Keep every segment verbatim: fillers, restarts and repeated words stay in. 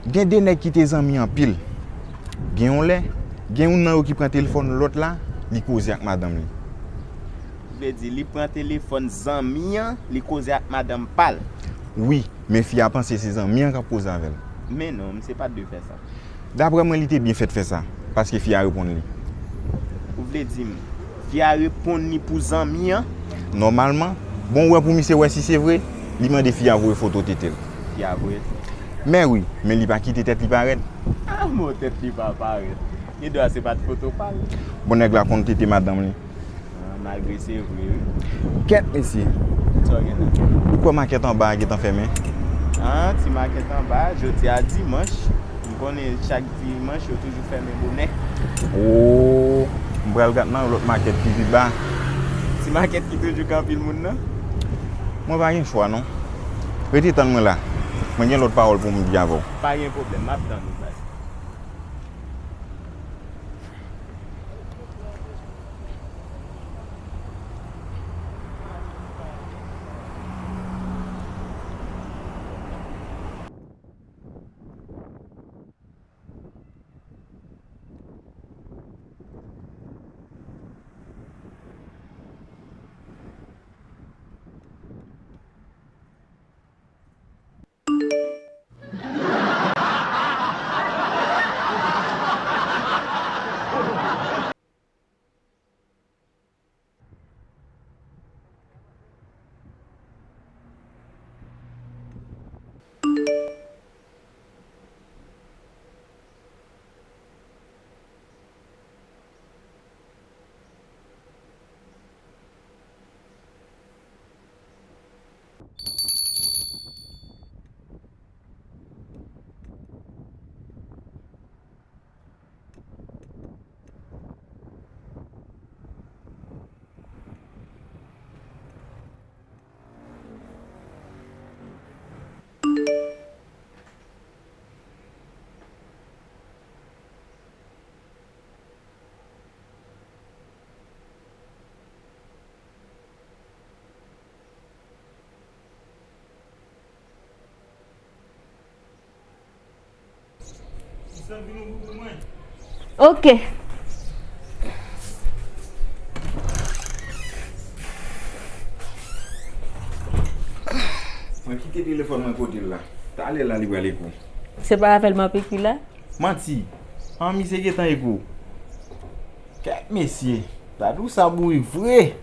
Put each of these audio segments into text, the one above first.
Gen de nèg ki te zanmi anpil. Gen yon lè, gen youn nan yo ki pran telefòn lòt la, li koze ak madanm li. Vle di, li pran telefòn zanmi an, li koze ak madanm pa l. Wi, men fi a panse se zanmi an k ap koze avè l. Men non, misye pa t dwe fè sa. Daprè mwen, li te byen fèt fè sa, paske fi a reponn li. Ou vle di m, fi a reponn li pou zanmi an? Nòmalman, bon, ou wè, pou misye wè si se vre, li mande fi a voye foto tete l. Fi a voye? Men wi, men li pa kite tèt li parèt. Ah, bon, tèt li pa parèt. Li dwa se pa t foto pa l. Bon, nèg la konn tete madanm li. Ah, malgre se vre, wi. Kèt, mesye. Sa w gen la? Ou kwè makèt anba a gentan fèmen? Ah, ti makèt anba a, jodi a dimanch. M konnen chak dimanch, yo toujou fèmen bonè. Oh, m pral gad nan yon lòt makèt ki pi ba. Ti makèt ki toujou gen anpil moun nan? Mwen pa gen chwa, non. Rete tann mwen la. Mwen gen lòt pawòl pou m di avè w. Pa gen pwoblèm, m ap tann ou, baz. Ok. Mwen kite telefòn mwen kote l la. Talè la li pral eko. Se pa avè l m ap ekri la? Manti. An misye gentan eko. Kèt mesye. Dadou sa bourik vre.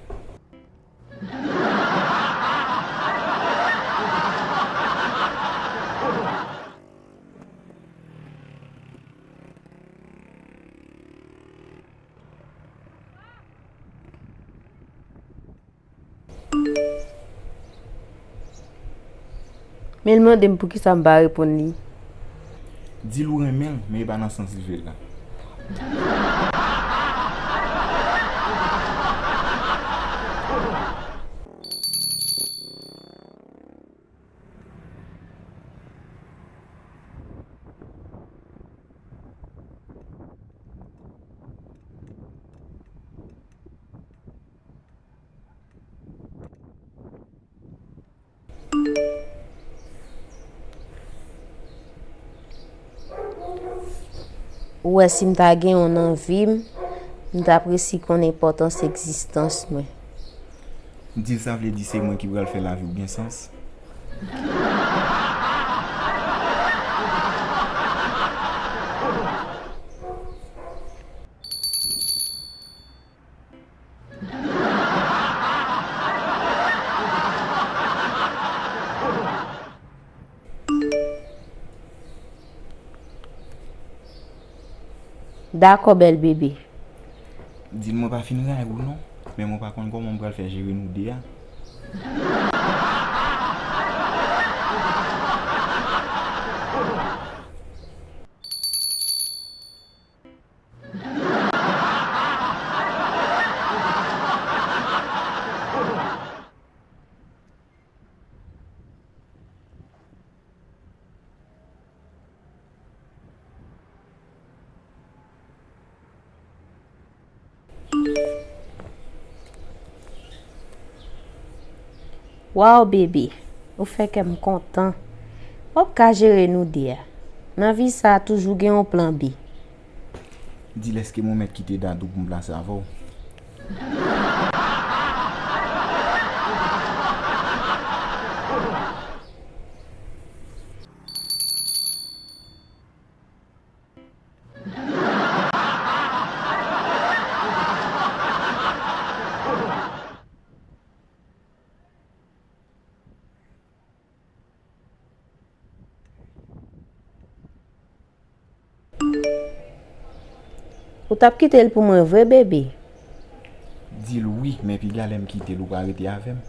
Men l mande m poukisa m pa reponn li. Di l ou renmen l, men e pa nan sans li vle l la. Ou wè, si m ta gen w nan vi m, m t ap resi konn enpòtans egzistans mwen. Di l sa vle di se mwen ki pral fè lavi w gen sans. Dakò, bèl bebe. Di l mwen pa fin rayi w non, men mwen pa konn kòman m pral fè jere nou de a. Waw, bebe, ou fè kè m kontan. W ap ka jere nou de a. Nan vi sa, toujou gen yon plan B. Dil, èske mwen mèt kite Dadou pou m plase avè w? Ou t ap kite l pou mwen vre, bebe? Di l wi, men piga lè m kite l, ou pral rete avè m?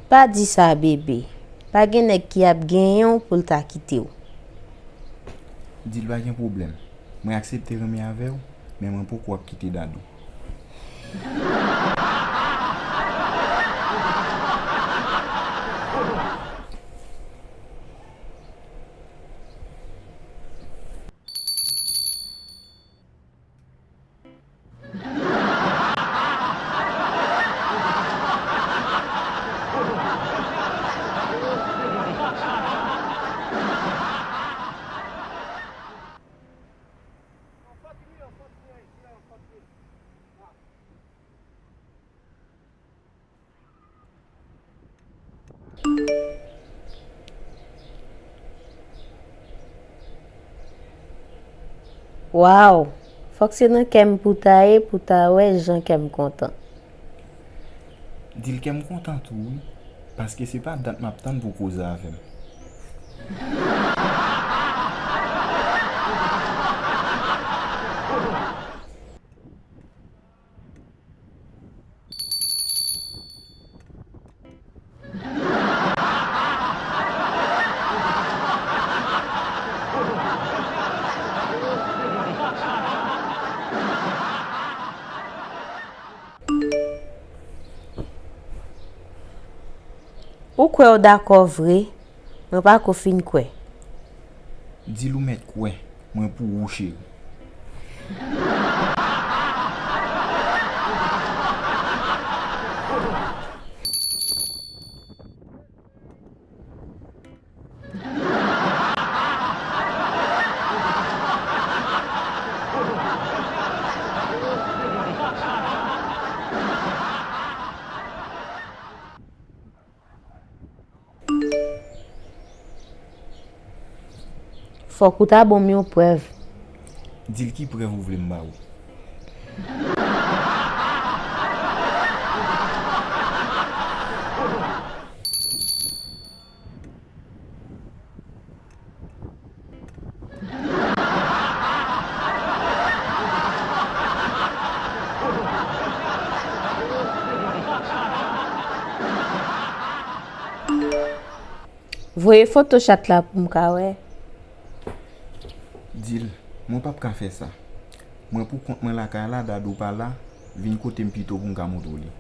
Pa di sa, bebe. Pa gen nèg ki ap genyen w pou l ta kite w. Di l pa gen pwoblèm. Mwen aksepte renmen avè w, men mwen poko ap kite Dadou. Waw! Fòk se nan kè m pou ta ye, pou ta wè jan kè m kontan. Di l kè m kontan tou, wi. Paske se pa dat m ap tann pou koze avè m. Ou kwè w dakò vre? Mwen pako fin kwè. Di l ou mèt kwè, mwen pou ou, cheri. Fòk ou ta ban m yon prèv. Di l ki prèv ou vle m ba ou. Voye foto chat la pou m ka wè. Di l, mwen p ap ka fè sa. Mwen pou kont mwen lakay la, Dadou pa la, vin kote m pito pou m ka montre w li.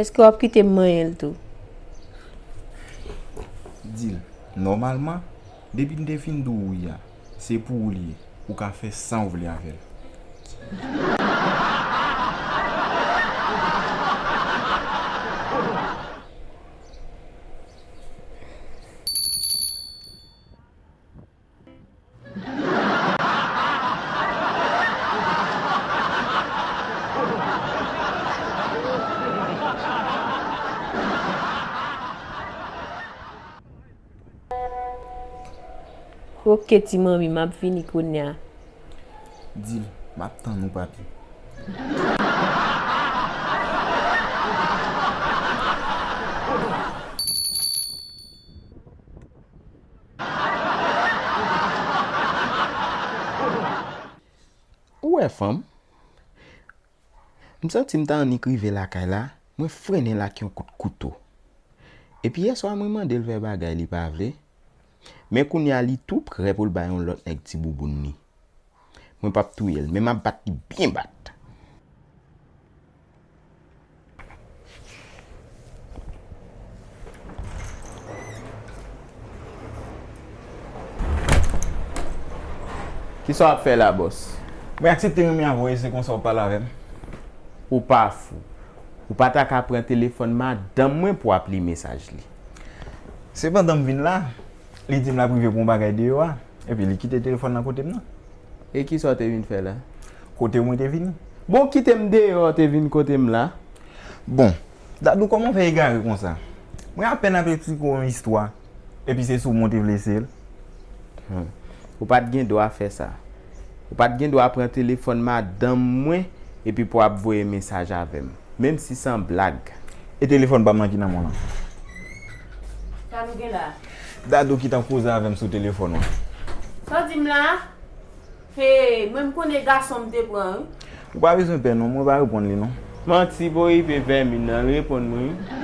Èske w ap kite m manyen l tou? Di l, nòmalman, depi m te fin di w wi a, se pou ou li ye. Ou ka fè sa w vle avè l. Oke, ti manmi, m ap vini kounye a. Di l, m ap tann ou, papi. Ou wè, fanm? M santi m ta annik rive lakay la, mwen frennen l ak yon kout kouto. Epi yèswa mwen mande l fè bagay li pa vle. Men kounye a li tou prè pou l bay yon lòt nèg ti bouboun li. Mwen p ap touye l, men m ap bat li byen bat. Kisa w ap fè la, bòs? Mwen aksepte renmen avè w e se konsa w pale avè m. Ou pa fou. Ou pa ta ka pran telefòn madanm mwen pou w ap li mesaj li. Sepandan m vin la, li di m l ap rive pou yon bagay deyò a, epi li kite telefòn nan kote m nan. E kisa w te vin fè la? Kote w mwen te vini. Bon, kite m deyò, w te vin kote m la. Bon, Dadou, kòman w fè egare konsa? Mwen apèn ap eksplike w yon istwa, epi se sou mwen w te vle eseye l. Hmm. Ou pa t gen dwa fè sa. Ou pa t gen dwa pran telefòn madanm mwen epi pou w ap voye mesaj avè m, menm si se an blag. E telefòn pa m nan ki nan men w lan? Sa nou gen la? Dadou ki t ap koze avè m sou telefòn wan. Sa w di m la? Hey, mwen m konnen gason m te pran, wi. Ou pa bezwen pè non, mwen pa reponn li non. Manti, bo ipe vèmin nan, l reponn mwen, wi.